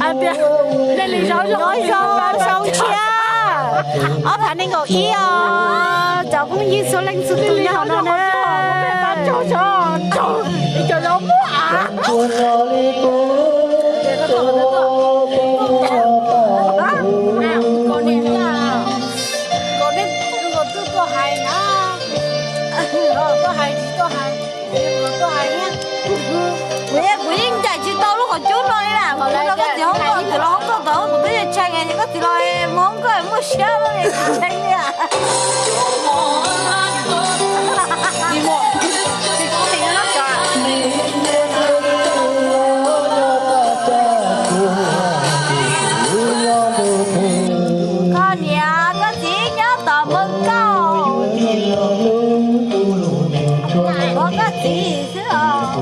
Hais tias nej li zov zoo, zov zoo tshiab. Ob phav nees nkaum ib os, cov phooj ywg txhua leej txhua tus nyob hauv no na. Kuv yeej ncaim tsis tau lub qhov cub no li na, kuv los koj txiv hoob nkauj, txiv los hoob nkauj tod kuv twb tshee, koj txiv los mus hoob nkauj muaj siab li tshee li. Koj niam koj txiv nyob tom Npawg Kauj, ua koj txiv xwb os.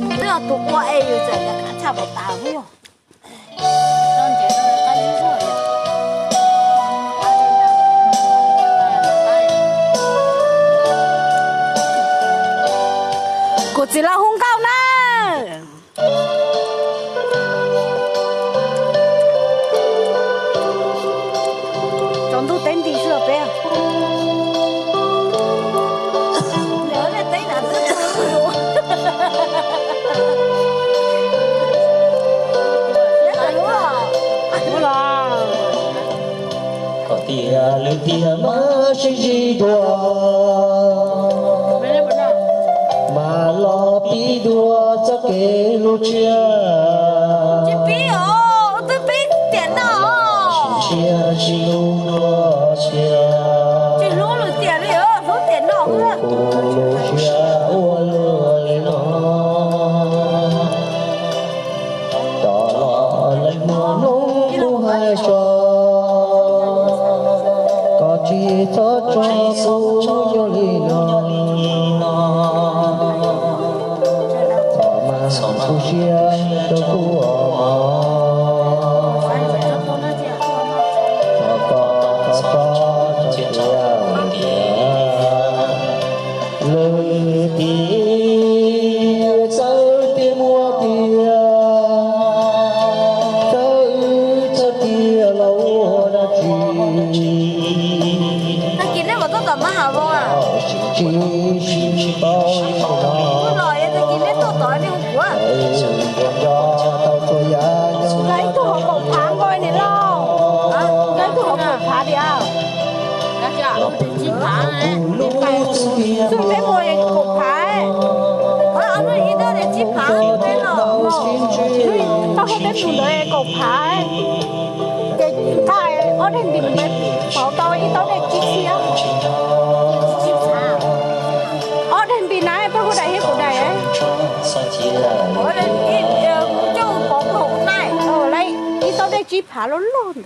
Twb yog tus ua es yus txawm tshaj pom tas yog. Kuv txiv los hu nkauj na. Tsaus ntuj teb nti xwb os peb. Kom tias lwm tiam mas sib ntsib dua, mas los pib dua txoj kev hlub tshiab. Tsis pib os, twb pib tiam no. Tsis tshiab tsis hlub dua tshiab. Tsis hlub lwm tiam li, hlub tiam no. Kuv lub siab ua luaj li no. Cov los lawv muaj hnub kuj hais tso, koj tsis txhob tso kuv yog li no. Txhob mas txhob tu siab rau kuv os. Txhob koj txhob tso tso tiag tiag. Lwm tiam txawm tias muaj tiag, txawm wb txawm tiag los ua dab tsi. Tag kis nej puas tuaj tom Mab Hav Voo a? Tsis, tsis paub li no. Kuv los tag kis nej tuaj tom nej hu kuv. Nkag ib tug hauv kaum phav nkaus niam lauj. Nkag ib tug hauv kaum phav tiag. Xub peb mus kaum phav. Koj hauv peb mus ntawd kaum phav. Ces nqa Ob daim npis, pauv tau ib tauv dej tsib txhiab. Ob daim npis na, peb hu daim thiab kuv daim. Ib tauv dej tsib phav loj loj ntawd.